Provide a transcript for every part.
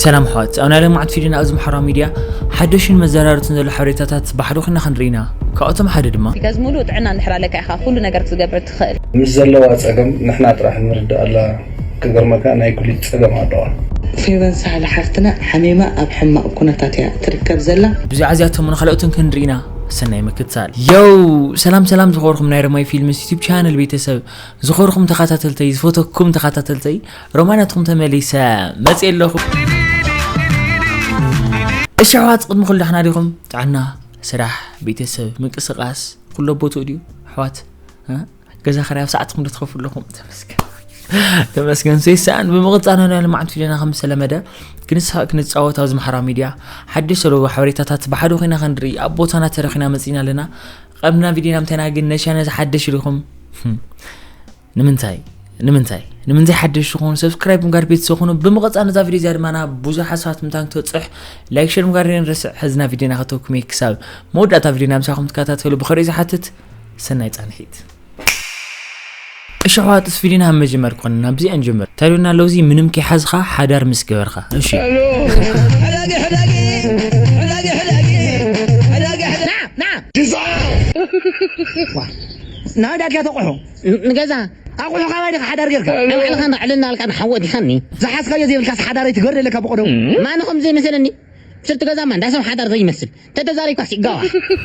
ሰላም ኣሕዋት፣ ኣብ ናይ ሎማዓንቲ ቪድዮና ኣብዚ ማሕበራዊ ሚድያ ሓደሽን መዘራረብትን ዘሎ ሓበሬታታት ብሓደ ኮይና ክንርኢ ኢና። ካብኣቶም ሓደ ድማ፣ ቢካዝ ሙሉእ ጥዕና እንድሕር ኣለካ ኢኻ ኩሉ ነገር ክትገብር ትኽእል። ምስ ዘለዋ ጸገም ንሕና ጥራሕ ንርድኣላ። ክገርመካ ናይ ኩሊት ጸገም ኣለዋ። ፌቨን ሳህለ ሓፍትና ሓሚማ ኣብ ሕማቕ ኩነታት እያ ትርከብ ዘላ። ብዛዕባ እዚኣቶም ንኻልኦትን ክንርኢ ኢና። ሰናይ ምክትታል። ዮው! ሰላም ሰላም ዝኸበርኩም ናይ ረማይ ፊልምስ ዩቱብ ቻነል ቤተሰብ፣ ዝኸበርኩም ተኸታተልተይ፣ ዝፈተኩም ተኸታተልተይ፣ ሮማናትኩም ተመሊሰ መጽእ ኣለኹ። እሺ ኣሕዋት፣ ቅድሚ ኩሉ ደሕና ዲኹም? ጥዕና፣ ስራሕ፣ ቤተሰብ፣ ምንቅስቃስ ኩሉ ቦትኡ ድዩ ኣሕዋት? እ? ገዛ ክራይ ኣብ ሰዓትኩም ዶ ትኸፍሉ ኣለኹም? ተመስገን። ተመስገን ሰይሳን። ብምቕጻል ናይ ሎማዓንቲ ቪድዮና ከም ዝተለመደ ክንስሓቅ ክንጻወት ኣብዚ ማሕበራዊ ሚድያ ሓድሽ ዘለዉ ሓበሬታታት ብሓደ ኮይና ክንርኢ ኣብ ቦታና ተረኺና መጺና ኣለና። ቀብና ቪድዮና ምተና ግን ነሻነ ዝሓደሽ ኢልኩም ንምንታይ? ንምንታይ? ንምንታይ ሓደሽ ዝኾኑ ሰብስክራይብ ምግባር ቤተሰብ ኹኑ። ብምቕጻል ነዛ ቪድዮ እዚኣ ድማ ናብ ብዙሓት ሰባት ምታን ክትበጽሕ ላይክ፣ ሸር ምግባር የንረስዕ። ሕዝና ቪድዮና ከተኩም እየ ክሳብ መወዳእታ ቪድዮና ምሳኹም ትከታተሉ ብኽብሪ ዝሓትት። ሰናይ ጻንሒት። እሺ ኣሕዋትስ ቪድዮና ኣብ መጀመር ኮን ናብዚ እንጀምር። ታዲዮና ኣለውዚ ምንም ከይሓዝኻ ሓዳር ምስ ገበርካ። እሺ። ሕዳጊ፣ ሕዳጊ፣ ሕዳጊ፣ ሕዳጊ፣ ሕዳጊ፣ ሕዳጊ። ና፣ ና። ዋ፣ ናይ ዳጋ ተቑሑ። ንገዛ ኣቑሑ ካባይ ዲኻ ሓዳር ጌርካ? ንባዕልኻ ንዕልና ኣልካ ንሓወ ዲኻኒ። ዝሓዝካዮ ዘይብልካስ ሓዳረይ ትገር ኣለካ ብቐደሙ። ማን ኸም ዘይመሰለኒ? ስርቲ ገዛማ እንዳ ሰብ ሓዳር ዘይመስል። ተተዛሪብካስ ይጋዋ።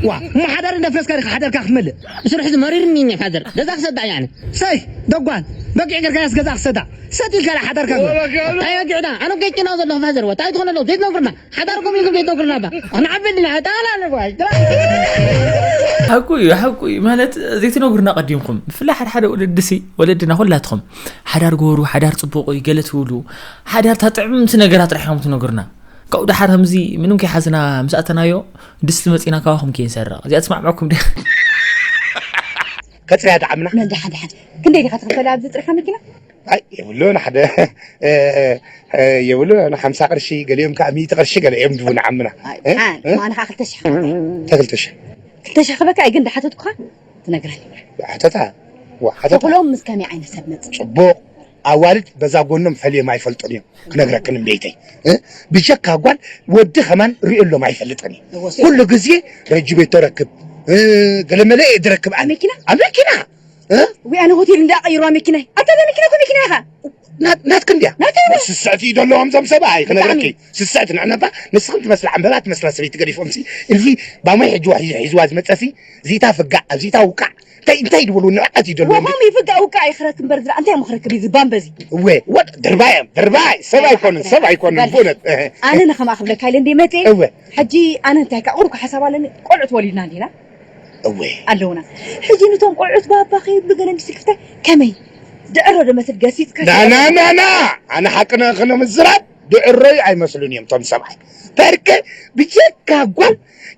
ዋ፣ እሞ ሓዳር እንዳፍረስካ ዲኻ ሓዳርካ ክትመልእ? ስርሑ ዝመሪርኒ እኒ ፋዘር። ገዛ ክሰዳ እያ ኣነ። ሰይ፣ ደጓል፣ በጊዕ ጌርካያስ ገዛ ክሰዳ። ሰጥ ኢልካ ዳ ሓዳርካ ግበር። እንታይ ወጊዕና? ኣነ ገጭና ዘለኹ ፋዘር፣ ወ፣ እንታይ ትኾነ ኣለኹ? ዘይትነግሩና። ሓዳርኩም ኢልኩም ዘይትነግሩና ባ። ንዓቢ ኣለና፣ ጠቕላላ ንጓይ። ሓቁ እዩ፣ ሓቁ እዩ። ማለት ዘይትነግሩና ቀዲምኩም። ብፍላይ ሓደ ሓደ ወለድሲ፣ ወለድና ኩላትኹም ሓዳር ግበሩ፣ ሓዳር ጽቡቕ እዩ፣ ገለ ትብሉ። ሓዳር እታ ጥዕምቲ ነገራት ጥራሕ ኢኹም ትነግሩና። ካብኡ ደሓር ከምዚ ምንም ከይሓዝና ምስ ኣተናዮ ድስቲ መጺና ካባኹም ከይንሰርቕ። እዚኣ ትስማዕመዐኩም ድያ? ከጽርያ ደዓምና። መን ደሓን ደሓን? ክንደይ ዲኻ ትኽፈል ኣብዚ ጥሪኻ መኪና? ኣይ፣ የብሉን ሓደ፣ እ፣ እ፣ የብሉን ሓምሳ ቅርሺ፣ ገሊኦም ከዓ ሚእቲ ቅርሺ ገለ እዮም ድቡ ንዓምና። ኣይ፣ እ? ደሓን፣ እ? ማና ከዓ ክልተ ሽሕ። እንታይ ክልተ ሽሕ? ክልተ ሽሕ ክበካ፣ ኣይ፣ ግን ደሓተትኩኻ ትነግረኒ። ሓተታ? ዋ፣ ሓተታ። ተኽሎም ምስ ከመይ ዓይነት ሰብ መጽእ? ጽቡቕ። ኣዋልድ በዛ ጎኖም ፈልዮም ኣይፈልጡን እዮም። ክነግረክን እምበይተይ፣ እ? ብጀካ ጓል ወዲ ከማን ሪእሎም ኣይፈልጥን እዩ። እወ፣ ኩሉ ግዜ ረጂ ቤት ተረክብ፣ እ፣ ገለ መለ እየ ዝረክብ ኣነ። መኪና? ኣብ መኪና፣ እ? ወይ ኣነ ሆቴል እንዳቀይሩ መኪና። ኣታ እዛ መኪና እኮ መኪና ኢኻ። ናት-፣ ናትክን ድያ? ናተይ እያ። ስስዕቲ እዩ ዘለዎም እዞም ሰብኣይ፣ ክነግረኪ። ብጣዕሚ። ስስዕቲ ንዕነባ፣ ንስኽን ትመስላ ዕምበባ፣ ትመስላ ሰበይቲ ገዲፎም ሲ፣ እዚ ባሞይ ሕጂ ሒዝዋ ዝመጸ ሲ፣ እዚታ ፍጋዕ፣ ኣብዚታ ውቃዕ፣ እንታይ፣ እንታይ ድብሉ ንዕቀት እዩ ደሎ። ወሆም ይፍጋ ውቃ ይኽረክ እምበር ዝራ እንታይ ምኽረክ ቢዚ ባምበዚ። እወ፣ ወድ ድርባይ እዮም፣ ድርባይ። ሰብ ኣይኮኑን፣ ሰብ ኣይኮኑን፣ በል። ብእውነት። እህ። ኣነ ንኸማ ክብለካ ኢለ እንደ መጤ። እወ። ሕጂ ኣነ እንታይ ካ ቁሩብ ሓሳብ ኣለኒ፣ ቆልዑት ወሊድና እንዲና። እወ። ኣለውና። ሕጂ ንቶም ቆልዑት ባባ ከይብሉ ገለ እንዲ ስክፍታ ከመይ? ድዕሮ ዶ መስል ገሲጽካ ና፣ ና፣ ና፣ ና። ኣነ ሓቅና ክነ ምዝራብ ድዕሮይ ኣይመስሉን እዮም ቶም ሰብኣይ። በርከ ብጀካ ጓል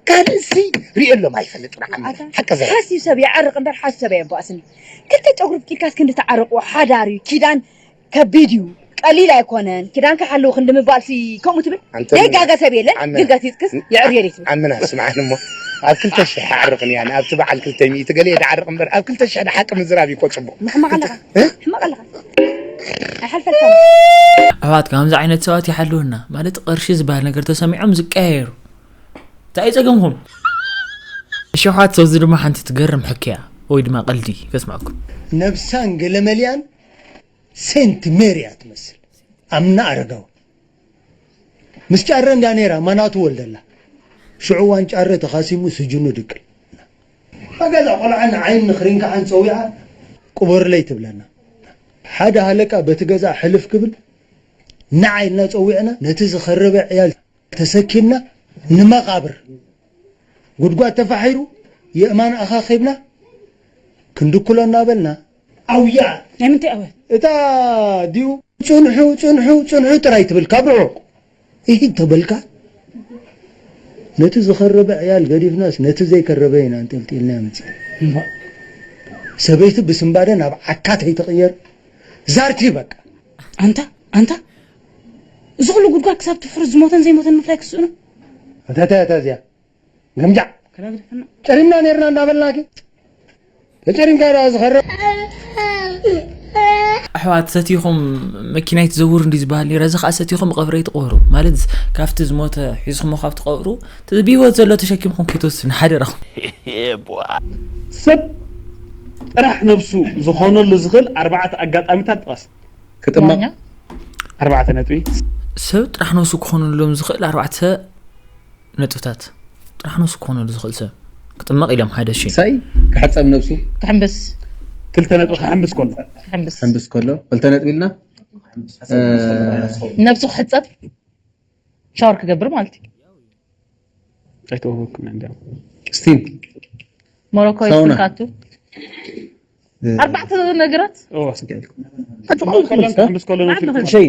ካልእሲ ርእየሎም ኣይፈልጥን ዓሚ። ኣታ ሓቂ ዘረባ። ሓስዩ ሰብ ይዓርቕ እምበር ሓስዩ ሰብ ኣየባእስን እዩ። ክልተ ጨጉሪ ብኪድካስ ክንዲ ተዓረቑ ሓዳር እዩ። ኪዳን ከቢድ እዩ። ቀሊል ኣይኮነን። ኪዳን ክሓልው ክንዲ ምባልሲ ከምኡ ትብል? ኣንተ ዘይጋገ ሰብ የለን፣ ኣነ ግን ገሲጽክስ ን-፣ የዕርዮ ደይ ትብል? ኣምና ስምዓን እሞ ኣብ ክልተ ሽሕ ኣዕርቕን እያ። ኣብቲ በዓል ክልተ ሚእቲ ገለ እየ ድዓርቕ እምበር ኣብ ክልተ ሽሕ ንሓቂ ምዝራብ እዩ እኮ ጽቡቕ። ምሕማቕ ኣለኻ። እ? ሕማቕ ኣለኻ። ኣይሓልፈልካን። ኣሕዋት፣ ከምዚ ዓይነት ሰባት ይሓልወና። ማለት ቅርሺ ዝበሃል ነገር ተሰሚዖም ዝቀያየሩ። እንታይ እዩ ጸገምኩም? እሺ ኣሕዋት፣ ሰው እዚ ድማ ሓንቲ ትገርም ሕክያ ወይ ድማ ቀልዲ ከስማዕኩም። ነብሳን ገለመልያን ሴንት ሜሪ እያ ትመስል። ኣምና ኣረጋዊ። ምስ ጫረ እንድያ ነይራ፣ ማናቱ ወልደላ። ሽዑ ዋን ጫረ ተኻሲሙ ስጅኑ ድቅል። ኣብ ገዛ ቆልዓ ንዓይን ንኽሪንካዓን ጸዊዓ፣ ቅበሩለይ ትብለና። ሓደ ሃለቃ በቲ ገዛ ሕልፍ ክብል፣ ንዓ ኢልና ጸዊዕና፣ ነቲ ዝኸረበ ዕያል ተሰኪምና ንመቓብር። ጉድጓድ ተፋሒሩ፣ የእማን ኣኻኺብና፣ ክንድኩሎ እናበልና፣ ኣውያ! ናይ ምንታይ ኣውያ? እታ ድዩ፣ ጽንሑ፣ ጽንሑ፣ ጽንሑ ጥራይ ትብል ካብ ርሑቕ። ኢሂድ ተበልካ፣ ነቲ ዝኸረበ ዕያል ገዲፍናስ፣ ነቲ ዘይከረበ ኢና ኣንጠልጢልና መጺና። እምባ። ሰበይቲ ብስንባደ ናብ ዓካት ኣይትቕየር። ዛርቲ በቃ። ኣንታ፣ ኣንታ፣ እዚ ኩሉ ጉድጓድ ክሳብ ትፍርስ ዝሞተን ዘይሞተን ምፍላይ ክስእኑ? ኣታ፣ ኣታ፣ ኣታ እዚኣ። ገምጃዕ። ክነግርፍና። ጨሪምና ነርና እንዳበልናኪ። ተጨሪምካ ደኣ ዝኸረ-። ኣሕዋት ሰቲኹም መኪና ይትዘውሩ እንዲ ዝበሃል ነይረ። እዚ ከዓ ሰቲኹም ቀብሪ ይትቕበሩ ማለት ካብቲ ዝሞተ ሒዝኹሞ ካብ ትቐብሩ እቲ ብህይወት ዘሎ ተሸኪምኩም ከይትወስድ ንሓደራኹም። ሰብ ጥራሕ ነብሱ ዝኾነሉ ዝኽእል ኣርባዕተ ኣጋጣሚታት ጥቐስ። ክጥመቕ ዋኛ ኣርባዕተ ነጥቢ። ሰብ ጥራሕ ነብሱ ክኾነሎም ዝኽእል ኣርባዕተ ነጥብታት። ጥራሕ ነብሱ ክኾነሉ ዝኽእል ሰብ ክጥመቕ ኢሎም ሓደ ሺ ሳይ ክሕፀብ ነብሱ ክሕምብስ ክልተ ነጥቢ ክሕምብስ ከሎ ክሕምብስ ሕምብስ ከሎ ክልተ ነጥቢ ኢልና ነብሱ ክሕፀብ ሻወር ክገብር ማለት እዩ። ኣይተዋወቅኩም እንዲያ ስቲም ሞሮኮ ሳውና። ይስንካቱ ኣርባዕተ ነገራት ክሕምብስ ከሎ ነብሱ ሸይ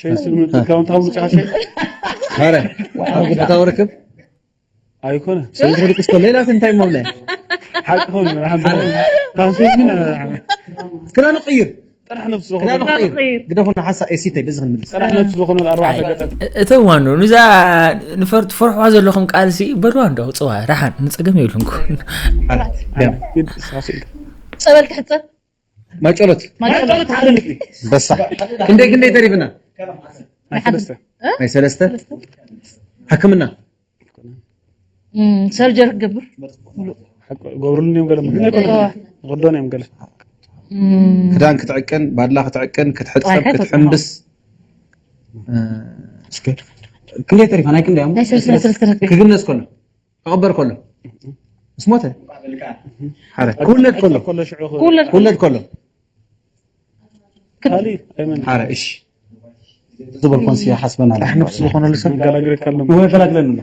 ሸይስብ ንጥካውን ታውን ጨሓሸ ኧረ ታው ርክብ ኣይኮነ ሰንትረልቅስ ከሎ ሌላ እንታይ መብለ ሓቂ ኾን ታንሴስን ክዳኑ ቀይር ጥራሕ ነብሱ ክዳኑ ዝኾነ ቀይር ግደፉና ሓሳ ኤሲተይ በዚ ክንምልስ ጥራሕ ነብሱ ዝኾነ ኣርባዕተ ገጠም እተዋን ዶ ንዛ ንፈር- ትፈርሕዋ ዘለኹም ቃልሲ በልዋ እንዶ ፅዋ ራሓን ንፀገም የብልንኩ ፀበል ክሕፀብ ማጨሎት ማጨሎት በሳ ክንደይ ክንደይ ተሪፍና ናይ ሰለስተ ናይ ሰለስተ ሕክምና ሰርጀሪ ክገብር ገብሩልን እዮም ገለ ግን ኣይኮነ ክርዶን እዮም ገለ ክዳን ክትዕቅን ባድላ ክትዕቅን ክትሕፀብ ዋይ፣ ክትሕምብስ ክንደይ ተሪፋ ናይ ክንደይ ናይ ሰለስተ ናይ ሰለስተ ነጥቢ ክግነስ ከሎ ክቕበር ከሎ ምስ ሞተ ሓደ ክውለድ ከሎ ከሎ ሽዑ ክውለድ ክውለድ ከሎ ካሊ ኣይመን ሓደ እሺ ዝበልኮን ስያ ሓስበና ጥራሕ ነብሱ ዝኾነሉ ሰብ ገላግለካ ኣሎ ወይ ፈላግለን ኣሎ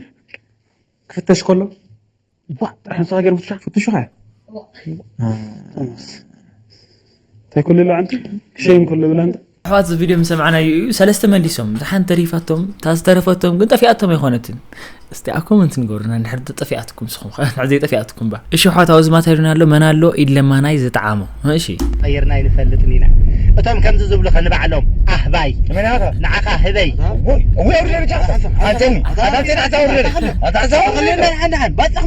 ክፍተሽ ከሎ ጥራሕ ነብስኻ ገይሩ ፍትሻ ፍትሹ ኸ እንታይ ኩሉ ኢሉ ኣንቲ ክሸይም ኩሉ ብላ ኣንቲ ኣሕዋት እዚ ቪድዮ ምሰማዕናዩ እዩ ሰለስተ መሊሶም እዛ ሓንቲ ተሪፋቶም እታ ዝተረፈቶም ግን ጠፊኣቶም ኣይኮነትን እስቲ ኣብ ኮመንት ንገብሩና እንድሕር ጠፊኣትኩም ንስኹም ከ ንዕ ዘይጠፊኣትኩም ባ እሺ ኣሕዋት ኣብዚ ማታ ይሉና ኣሎ መን ኣሎ ኢድ ለማናይ ዝጠዓሞ እሺ ቀይርና ኣይንፈልጥን ኢና እቶም ከምዚ ዝብሉኸ ንባዕሎም ኣህባይ ንዓኻ ህበይ ኣውርደኒ ኣታ ኣውርደኒ ኣታ ኣውርደኒ ባፅዕ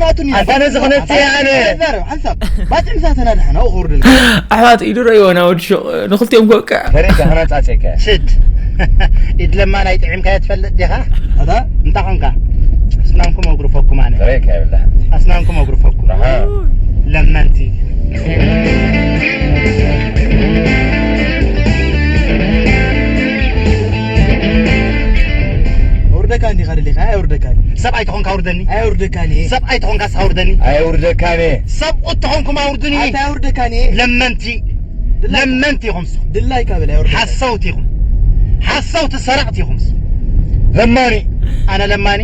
ክነቲ ኣነ ባፅዕ ምሳተና ድሓን ኣውርደኒ ኣሕዋት ኢዱ ረእይዎ ናብ ወዲ ሹቕ ንክልቲኦም ክወቅዕ ፈሪድ ኣኸናጻጸከ ሽድ ኢድ ለማናይ ጥዒምካዮ ትፈልጥ ዲኻ እንታይ ኾንካ ኣስናንኩም ኣጉርፈኩም ኣነ ረይካ ይብላ ኣስናንኩም ኣጉርፈኩም ለመንቲ ኣውርደካ እንዲኻ ደሊኻ ኣየውርደካን ሰብኣይ ተኾንካ ኣውርደኒ ኣየውርደካን ሰብኣይ ተኾንካ ኣውርደኒ ኣየውርደካን ሰብ እትኾንኩም ኣውርድኒ ኣታ ኣየውርደካን ለመንቲ ለመንቲ ኢኹም ድላይካ በል ኣየውርደካን ሓሰውቲ ኢኹም ሓሰውቲ ሰረቕቲ ኢኹም ለማኒ ኣነ ለማኒ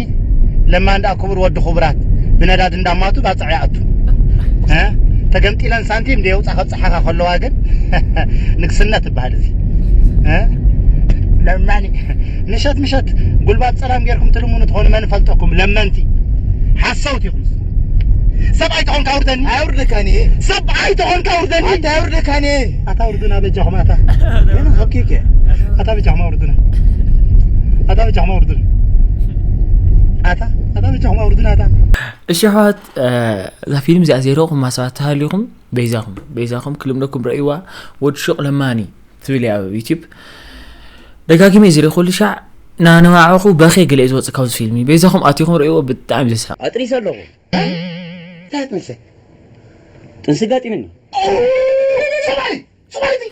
ለማን ደኣ ክቡር ወዲ ክቡራት ብነዳድ እንዳማቱ ባፅዕ ይኣቱ እ? ተገምጢለን ሳንቲም እንደ የውፃ ከብፅሓኻ ከለዋ ግን ንግስነት ትበሃል እዚ እ? ለማኒ ምሸት ምሸት ጉልባት ፀላም ጌርኩም ትልምኑ ትኾኑ መን ፈልጠኩም ለመንቲ ሓሰውቲ ኢኹም ሰብኣይ ተኾንካ ኣውርደኒ ኣየውርደካን እየ ሰብኣይ ተኾንካ ኣውርደኒ ኣታ ኣየውርደካን እየ ኣታ ኣውርድና በጃኹም ኣታ ኦኬ ኣታ በጃኹም ኣውርድና ኣታ በጃኹም ኣውርድና ኣታ ኣታ በጃኹም ኣውርድና ኣታ እሺ ኣሕዋት እዛ ፊልም እዚኣ ዘይረእኹማ ሰባት ተሃሊኹም በይዛኹም በይዛኹም ክልምደኩም ረእይዋ ወዲ ሹቕ ለማኒ ትብል እያ ኣብ ዩቲብ ደጋጊመ ዝርኢ ኩሉ ሻዕ ናነባዕኹ በኸ ገለ እዩ ዝወፅእ ካብዚ ፊልም በይዛኹም ኣቲኹም ረእይዎ ብጣዕሚ ዘስሕቕ ኣጥሪሰ ኣለኹ እንታይ ትምሰ ጥንሲ ጋጢምኒ ሶማሊ ሶማሊ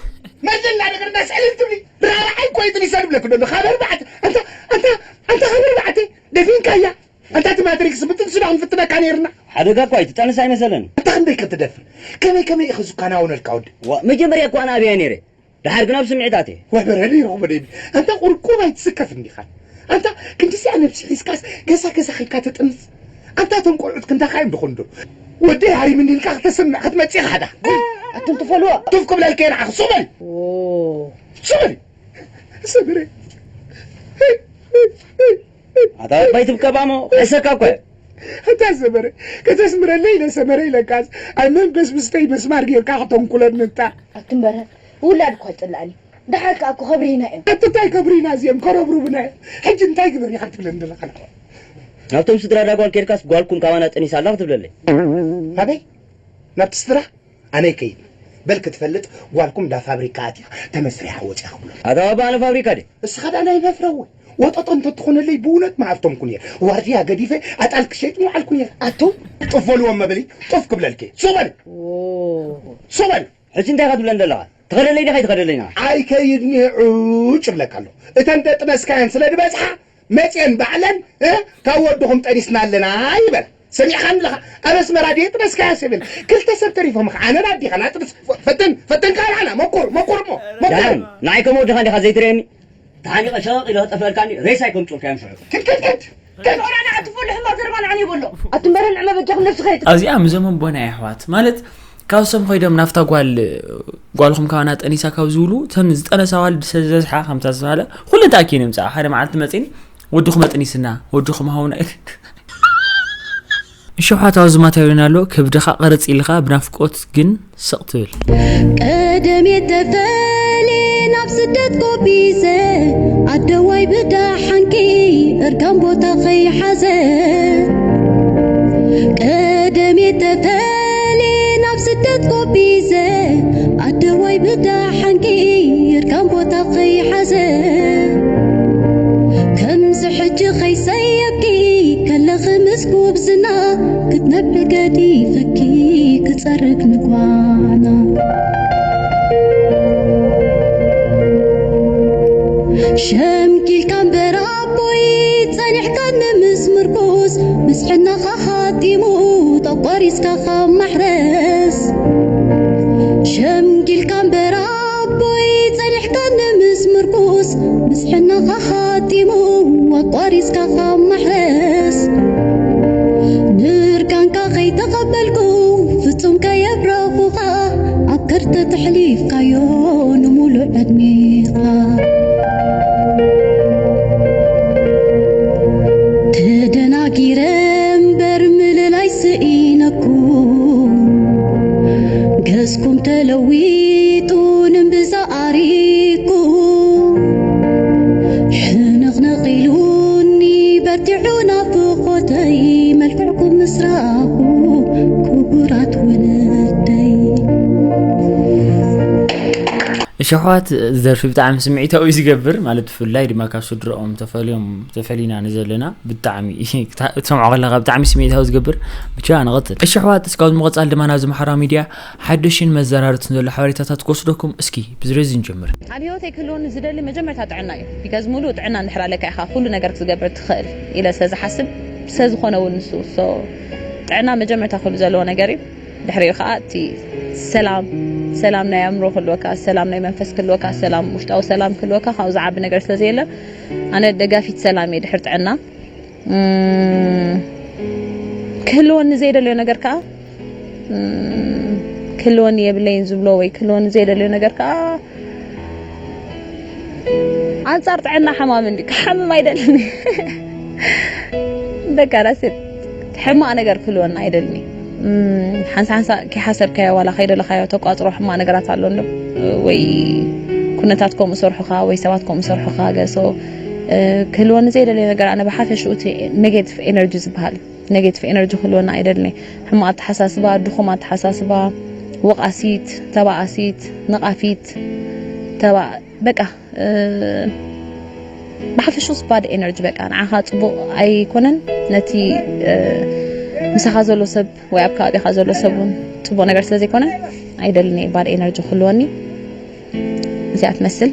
መለላ ነገር እንዳስዕል ትብሊ ራብዓይ ኮይትን ይሰድብለክ ደሎ ካብ ኣርባዕተ ኣንታ ኣንታ ኣንታ ካብ ኣርባዕተ ደፊንካያ ኣንታ እቲ ማትሪክስ ብጥንሲ ዶ ክንፍትነካ ነይርና ሓደጋ እኳ እዩ ትጠንስ ኣይመሰለን ኣንታ ክንደይ ክትደፍር ከመይ ከመይ ኢኸ ዝከናወነልካ ወዲ መጀመርያ እኳ ኣነ ኣብያ ነይረ ድሓር ግን ኣብ ስምዒታት እየ ወበረኒ ይረኽቦ ደይኒ ኣንታ ቁርቁር ኣይትስከፍ እንዲኻ ኣንታ ክንዲዚኣ ነብሲ ሒዝካስ ገዛ ገዛ ኸይካ ትጥንስ ኣንታ እቶም ቆልዑት ክንዳኻ እዮም ድኾኑ ዶ ወደይ ሃሪምኒ ኢልካ ክተስምዕ ክትመጽእ ኢኻ ዳ ኣቱም ትፈልዎ ቱፍ ክብለልከ ንዓኽ ሱቕ በል ሱቕ በል ሰብረ ኣታ ባይ ትብከባሞ ሕሰካ እኮ ኣታ ሰበረ ከተስምረለይ ኢለ ሰመረ ኢለካስ ኣብ መንበስ ምስተይ መስማር ጌርካ ክተንኩለኒ እንታ ኣትምበረ ውላድ እኳ ይፅላእኒ ደሓር ከዓ እኮ ከብሪና እዮም ኣትታይ ከብሪና እዚኦም ከረብሩብና እዮም ሕጂ እንታይ ግበር ኢኻ ክትብለኒ ዘለኻ ናብቶም ስድራ ዳጓል ኬድካስ ጓልኩም ካባና ጠኒሳ ኣላ ክትብለለይ ኣበይ ናብቲ ስድራ ኣነ ይከይድ በል ክትፈልጥ ጓልኩም እንዳ ፋብሪካ ኣትያ ተመስሪሓ ወፂኣ ክብሎ። ኣታ ባባ ኣነ ፋብሪካ ድየ? እስኻ ዳ ናይ መፍረወ ወጠጦ እንተትኾነለይ ብእውነት ምሃብቶምኩ ነይረ። ዋርድያ ገዲፈ ኣጣል ክሸይጥ ምውዓልኩ ነይረ። ኣቶ ጡፍ በልዎም መበሊ ጡፍ ክብለልኪ። ሱቕ በል ሱቕ በል። ሕጂ እንታይ ኢኻ ትብለን ዘለኻ? ትኸደለይ ዲኻ ኣይትኸደለይና? ኣይከይድኒ ዕጭ እብለካ ኣሎ። እተን ደጥነስካየን ስለ ዝበዝሓ መፅየን ባዕለን እ፣ ካብ ወድኹም ጠኒስና ኣለና ይበል። ሰሚዕኻኒ ኣለኻ? ኣብ ኣስመራ ድየ ጥነስካያ ሰብል ክልተ ሰብ ተሪፎም ኸ ኣነን ኣዲኻን ኣጥንስ ፈትን ፈትን ካልዓና መቁር መቁር እሞ መቁር ዳን ንዓይ ከም ወድኻ እንዲኻ ዘይትርእየኒ ተሓኒቐ ሸቐቕ ኢለ ክጠፍለልካኒ ሬሳይ ከም ጾልካዮም ሽዑ ክድ ክድ ክድ ክድ ኦራና ኣትፎ ልሕማ ዘረባ ንዓኒ ይበሎ ኣትንበረ ንዕመ በጃኹም ነብስኻ ይጥ ኣብዚኣ ምዞም ኣቦና የሕዋት ማለት ካብ ሰም ኮይዶም ናፍታ ጓል ጓልኹም ካባና ጠኒሳ ካብ ዝብሉ እተን ዝጠነሳ ኣዋልድ ሰብ ዝበዝሓ ከምታ ዝበሃለ ኩለን ተኣኪበን ይምፅኣ ሓደ መዓልቲ መፂን ወድኹም ኣጥኒስና ወድኹም ሃውና እሸውሓት ኣውዝማት ያውሪና ኣሎ ከብድኻ ቅርፅ ኢልኻ ብናፍቆት ግን ስቕ ትብል ቀደም የተፈሌ ናብ ስደት ኮቢዘ ኣደዋይ ብዳሓንኪ እርጋን ቦታ ከይሓዘ ቀደም የተፈሌ ናብ ስደት ኮቢዘ ኣደዋይ ብዳሓንኪ እርጋን ቦታ ከይሓዘ ከምዚ ሕጂ ከይሰየብኪ ከለኺ ምስ ጉብዝና ክትነብዒ ገዲፈኪ ክጸርግ ንጓና ሸምጊልካ እምበር ኣቦይ ጸኒሕካኒ ምስ ምርኩስ ምስ ሕናኻ ሓጢሙ ጠቋሪስካ ካብ ማሕረስ ሸምጊልካ እምበር ኣቦይ ጸኒሕካኒ ምስ ምርኩስ ምስ ሕናኻ ሓጢሙ ኣቋሪስካ ካብ ማሕረስ ንርጋንካ ከይተቐበልኩ ፍጹም ከየብረኹኻ ኣብ ከርተት ኣሕሊፍካዮ ንሙሉእ ዕድሜኻ ተደናጊረ እምበር ምልላይ ስኢነኩም ገጽኩም ተለዊጡ ንብዛ ኣሪኩ ሕንቕንቕ ኢሉኒ በርቲዑ ናፍቖተይ መልክዕኩም ምስ ረኣኹ ክቡራት ወለደይ እሸ ኣሕዋት እዚ ደርፊ ብጣዕሚ ስምዒታዊ እዩ ዝገብር ማለት ብፍላይ ድማ ካብ ስድረኦም ተፈልዮም ተፈሊና ንዘለና ብጣዕሚ እዩ። ክታ- ክትሰምዖ ከለካ ብጣዕሚ ስምዒታዊ ዝገብር ብቻ ንቐፅል እሸ ኣሕዋት እስካብ ምቕፃል ድማ ናብዚ ማሕበራዊ ሚድያ ሓደሽን መዘራርትን ዘሎ ሓበሬታታት ክወስደኩም እስኪ ብዝረዚ ንጀምር። ኣብ ህይወተይ ክህልወኒ ዝደሊ መጀመርታ ጥዕና እዩ። ቢካዝ ሙሉእ ጥዕና እንድሕር ኣለካ ኢኻ ኩሉ ነገር ክትገብር ትኽእል ኢለ ስለ ዝሓስብ ስለ ዝኾነ እውን ንሱ so ጥዕና መጀመርታ ክህሉ ዘለዎ ነገር እዩ። ድሕሪኡ ከዓ እቲ ሰላም ሰላም ናይ ኣእምሮ ክህልወካ ሰላም ናይ መንፈስ ክህልወካ ሰላም ውሽጣዊ ሰላም ክህልወካ ካብኡ ዝዓቢ ነገር ስለ ዘየለ ኣነ ደጋፊት ሰላም እየ ድሕር ጥዕና ክህልወኒ ዘይደልዮ ነገር ከዓ ክህልወኒ የብለይን ዝብሎ ወይ ክህልወኒ ዘይደልዮ ነገር ከዓ ኣንፃር ጥዕና ሓማም እንዲ ክሓምም ኣይደልን በቃ ዳሴት ሕማቕ ነገር ክህልወና ኣይደልን ሓንሳ ሓንሳ ከይሓሰብካዮ ዋላ ከይደለካዮ ተቋፅሮ ሕማቕ ነገራት ኣሎ እንዶ ወይ ኩነታት ከምኡ ሰርሑካ ወይ ሰባት ከምኡ ሰርሑካ ገሶ ክህልወኒ ዘይደለየ ነገር ኣነ ብሓፈሽኡ እቲ ኔጌቲቭ ኤነርጂ ዝበሃል ኔጌቲቭ ኤነርጂ ክህልወና ኣይደልን ሕማቕ ኣተሓሳስባ ድኹም ኣተሓሳስባ ወቓሲት ተባኣሲት ነቓፊት ተባ በቃ ብሓፈሽኡ bad energy በቃ ንዓኻ ፅቡቕ ኣይኮነን ነቲ ምሳኻ ዘሎ ሰብ ወይ ኣብ ከባቢኻ ዘሎ ሰብ እውን ፅቡቕ ነገር ስለ ዘይኮነ ኣይደልን bad energy ክህልወኒ እዚኣ ትመስል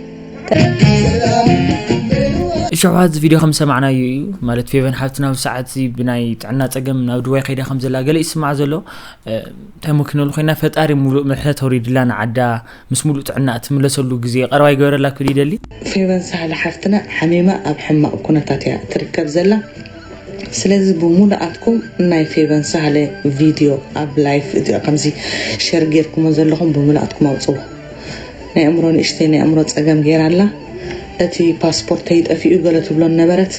እሸውሓት እዚ ቪድዮ ከም ሰማዕናዮ እዩ ማለት ፌቨን ሓብትና ኣብዚ ሰዓት እዚ ብናይ ጥዕና ፀገም ናብ ድዋይ ከይዳ ከም ዘላ ገለ ይስማዕ ዘሎ እንታይ ሞ ክንብል ኮይና ፈጣሪ ሙሉእ ምሕረት ኣውሪድላ ንዓዳ ምስ ሙሉእ ጥዕና እትምለሰሉ ግዜ ቀረባ ይገበረላ ክብል ይደሊ። ፌቨን ሳህለ ሓፍትና ሓሚማ ኣብ ሕማቕ ኩነታት እያ ትርከብ ዘላ። ስለዚ ብሙሉኣትኩም ናይ ፌቨን ሳህለ ቪድዮ ኣብ ላይፍ እዚኣ ከምዚ ሸር ጌርኩሞ ዘለኹም ብሙሉኣትኩም ኣውፅዎ። ናይ ኣእምሮ ንእሽተይ ናይ ኣእምሮ ፀገም ጌራ ኣላ። እቲ ፓስፖርተይ ጠፊኡ ገለ ትብሎ ነበረት።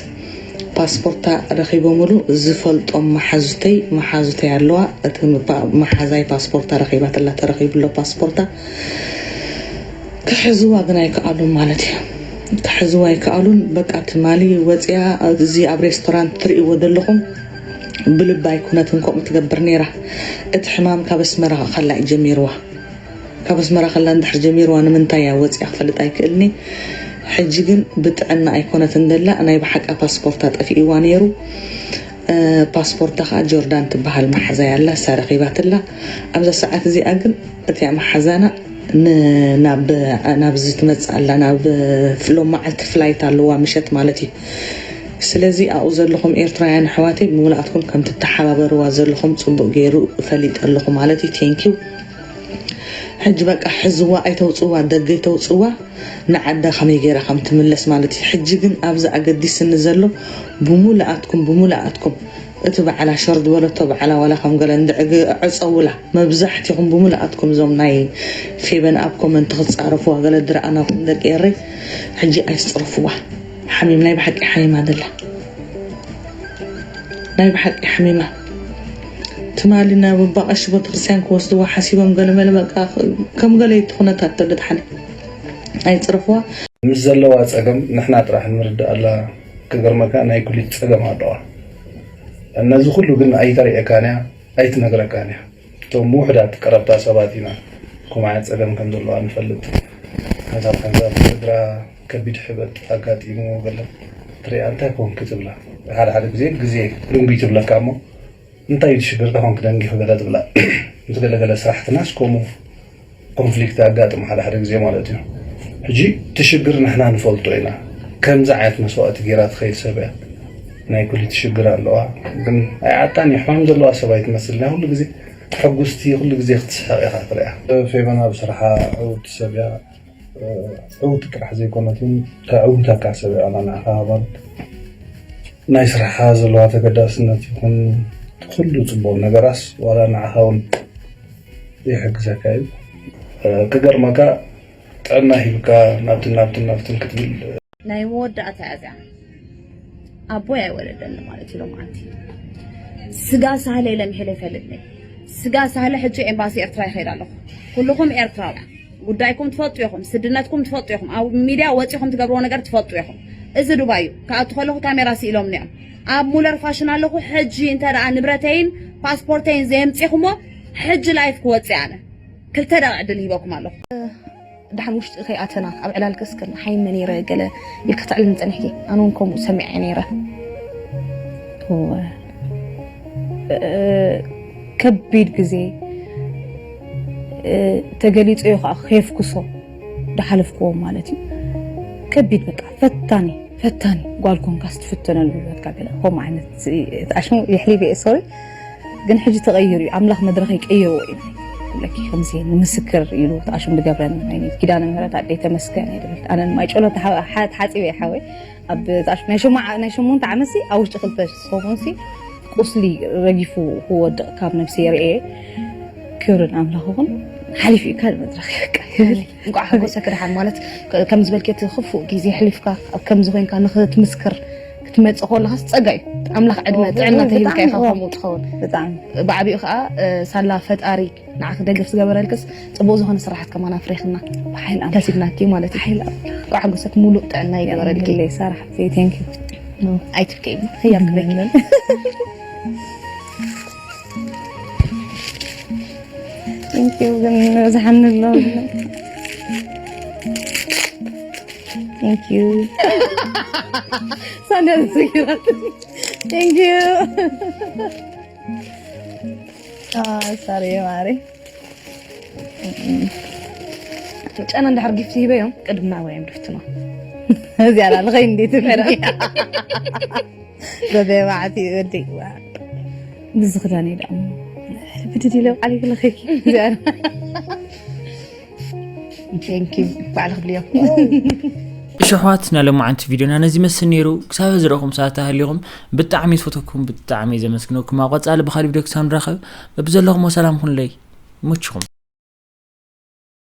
ፓስፖርታ ረኺቦምሉ ዝፈልጦም መሓዙተይ መሓዙተይ ኣለዋ። እቲ መሓዛይ ፓስፖርታ ረኺባትላ ተረኺቡሎ ፓስፖርታ ክሕዝዋ ግን ኣይከኣሉን ማለት እዩ። ክሕዝዋ ኣይከኣሉን። በቃ ትማሊ ወፂኣ እዚ ኣብ ሬስቶራንት ትርእይዎ ዘለኹም ብልባ ኣይኮነትን ከምኡ ትገብር ነይራ። እቲ ሕማም ካብ ኣስመራ ከላ እዩ ጀሚርዋ። ካብ ኣስመራ ከላ እንድሕር ጀሚርዋ ንምንታይ እያ ወፂኣ ክፈልጥ ኣይክእልኒ። ሕጂ ግን ብጥዕና ኣይኮነትን ደላ፣ ናይ ብሓቃ ፓስፖርታ ጠፊእዋ ነይሩ። ፓስፖርታ ከዓ ጆርዳን ትበሃል መሓዛ ያላ እሳ ረኺባትላ። ኣብዛ ሰዓት እዚኣ ግን እቲያ መሓዛና ናብዚ ትመፅእ ኣላ፣ ናብ ፍሎም መዓልቲ ፍላይት ኣለዋ ምሸት ማለት እዩ። ስለዚ ኣብኡ ዘለኹም ኤርትራውያን ኣሕዋተይ ብምልኣትኩም ከም ትተሓባበርዋ ዘለኹም ፅቡቅ ገይሩ ፈሊጠ ኣለኹ ማለት እዩ። ቴንኪዩ። ሕጂ በቃ ሕዝዋ ኣይተውፅዋ፣ ደገ ኣይተውፅዋ፣ ንዓዳ ከመይ ገይራ ከም ትምለስ ማለት እዩ። ሕጂ ግን ኣብዚ ኣገዲስኒ ዘሎ ብሙሉኣትኩም፣ ብሙሉኣትኩም እቲ በዓላ ሸር ዝበለቶ በዓላ ዋላ ከም ገለ እንድዕግ ዕፀውላ። መብዛሕትኹም ብሙሉኣትኩም እዞም ናይ ፌበን ኣብ ኮመንት ክትፃረፍዋ ገለ ድረኣናኩም ደቂ ኤረይ ሕጂ ኣይትፅረፍዋ። ሓሚም ናይ ብሓቂ ሓሚማ ደላ ናይ ብሓቂ ሓሚማ። ትማሊ ናብ ኣባ ቀሺ ቤተክርስትያን ክወስድዋ ሓሲቦም ገለመለ በቃ ከም ገለ እቲ ኩነታት ተገድሓኒ ኣይፅረፍዋ። ምስ ዘለዋ ፀገም ንሕና ጥራሕ ንርድኣላ። ክገርመካ ናይ ኩሊት ፀገም ኣለዋ። ነዚ ኩሉ ግን ኣይተርእየካን እያ ኣይትነግረካን እያ። እቶም ውሕዳት ቀረብታ ሰባት ኢና ከምዓ ፀገም ከም ዘለዋ ንፈልጥ። ሓንሳብ ሓንሳብ ስድራ ከቢድ ሕበጥ ኣጋጢምዎ ገለ ትሪኣ እንታይ ኮንኪ ትብላ። ሓደ ሓደ ግዜ ግዜ ድንጉይ ትብለካ እሞ እንታይ እዩ ትሽግር ተኾንክ ደንጊ ክገለ ትብላ። ምስ ገለገለ ስራሕትናስ ከምኡ ኮንፍሊክት ኣጋጥም ሓደ ሓደ ግዜ ማለት እዩ። ሕጂ ትሽግር ንሕና ንፈልጦ ኢና። ከምዚ ዓይነት መስዋእቲ ገይራ ትኸይድ ሰብ እያ። ናይ ኩሊት ሽግር ኣለዋ ግን ኣይዓጣን እዩ። ሕማም ዘለዋ ሰብ ኣይትመስል። ናይ ኩሉ ግዜ ሕጉስቲ ኩሉ ግዜ ክትስሕቕ ኢኻ ትሪኣ። ፌበና ብስርሓ ዕውቲ ሰብ እያ። ዕውቲ ጥራሕ ዘይኮነት እውን ከዕውተካ ሰብ እያ። ዋላ ንዓኻ ሃባል ናይ ስራሓ ዘለዋ ተገዳስነት ይኹን ኩሉ ፅቡቕ ነገራስ ዋላ ንዓኻ እውን ይሕግዘካ እዩ። ክገርመካ ጥዕና ሂብካ ናብትን ናብትን ናብትን ክትብል ናይ መወዳእታ እያ እዚኣ። ኣቦይ ኣይወለደኒ ማለት እዩ። ሎማዓንቲ ስጋ ሳህለ ኢለ ምሒለ ይፈልጥኒ። ስጋ ሳህለ ሕጂ ኤምባሲ ኤርትራ ይኸይድ ኣለኹ። ኩልኹም ኤርትራውያን ጉዳይኩም ትፈልጡ ኢኹም፣ ስድነትኩም ትፈልጡ ኢኹም፣ ኣብ ሚድያ ወፂኹም ትገብርዎ ነገር ትፈልጡ ኢኹም። እዚ ዱባይ እዩ። ክኣቱ ከለኹ ካሜራ ስኢሎምኒ እዮም። ኣብ ሙለር ፋሽን ኣለኹ። ሕጂ እንተ ደኣ ንብረተይን ፓስፖርተይን ዘየምፂኹሞ ሕጂ ላይፍ ክወፅእ ኣነ። ክልተ ደቂቕ ዕድል ሂበኩም ኣለኹ። ድሓን ውሽጢ ከይኣተና ኣብ ዕላል ከስከን ሓይመ ነይረ ገለ ኢልኪ ተዕልኒ ጸኒሕኪ። ኣነ እውን ከምኡ ሰሚዐ ነይረ። እወ፣ እ፣ ከቢድ ግዜ፣ እ፣ ተገሊጹ እዩ ከዓ ኬፍኩሶ ዝሓለፍክዎ ማለት እዩ። ከቢድ በቃ ፈታኒ፣ ፈታኒ ጓል ኮንካስ ትፍተነሉ ህይወትካ ገለ ከምኡ ዓይነት፣ እቲ ኣሽሙ የሕሊፈ እየ፣ ሶሪ። ግን ሕጂ ተቐይሩ እዩ። ኣምላኽ መድረኸይ ቀይርዎ እዩ። ለኪ ከምዚ ንምስክር ኢሉ ተኣሽም ዝገብረኒ ናይ ኪዳነ ምህረት ኣደይ ተመስገን እየ ዝብል። ኣነ ማይ ጨሎ ተሓ-፣ ሓ-፣ ተሓጺበ እየ ሓወይ። ኣብ ተኣሽም ናይ ሸማ-፣ ናይ ሸሞንተ ዓመት ሲ ኣብ ውሽጢ ክልተ ሰሙን ሲ ቁስሊ ረጊፉ ክወድቕ ካብ ነብሲ የርእየ። ክብሪ ንኣምላኽ ይኹን። ሓሊፉ እዩ ካልእ መድረኽ እዩ በቃ ይብል። እንቋዕ ሓጎሰኪ ደሓን ማለት ከ-፣ ከም ዝበልኪ እቲ ክፉእ ግዜ ኣሕሊፍካ ኣብ ከምዚ ኮይንካ ንኽትምስክር ክትመጽእ ከለኻስ ጸጋ እዩ። ኣምላኽ ዕድመ ጥዕና ተሂብካ ኢኻ ከምኡ ትኸውን። ብጣዕሚ። ብዓቢኡ ከዓ ሳላ ፈጣሪ ንዓኺ ደገፍ ዝገበረልክስ ጽቡቕ ዝኾነ ስራሓት ከማን ኣፍሪኽና ብሓይል ኣምላኽ ከሲብናኪ ማለት እዩ። ሓይል ኣምላኽ። እንቋዕ ሓጎሰኪ ሙሉእ ጥዕና ይገበረልኪ። ኣሜን። ሳራ ሓፍተይ፣ thank you። ኣይትብከይ፣ ህያብ ክበኪ። Thank you፣ ግን ዝበዝሓኒ ኣሎ። Thank you። ሳንድያ ተሰጊራትኒ። Thank you። ኣይ፣ ሳሪ ማሪ። ጨና እንድሕር ጊፍቲ ሂበዮም፣ ቅድም ናብኣ እዮም ድፍትኖ። እዚኣ ንኸይድ እንዴት ትብል? በበይ ባዕቲ ወዲ። ብዚ ክዳን እዩ ደኣ። ብድድ ኢለ ባዕለይ ክለኸኪ። እዚኣ። Thank you። ባዕሊ ክብልዮ። እሺ ኣሕዋት፣ ናይ ሎማዓንቲ ቪድዮና ነዚ ይመስል ነይሩ። ክሳብ ዝረእኹም ሰዓት ሃሊኹም ብጣዕሚ ዝፈተኩም፣ ብጣዕሚ ዘመስግነኩም። ኣብ ቀጻሊ ብኻልእ ቪድዮ ክሳብ ንራኸብ በብዘለኹሞ ሰላም ኩኑለይ። ይመችኹም።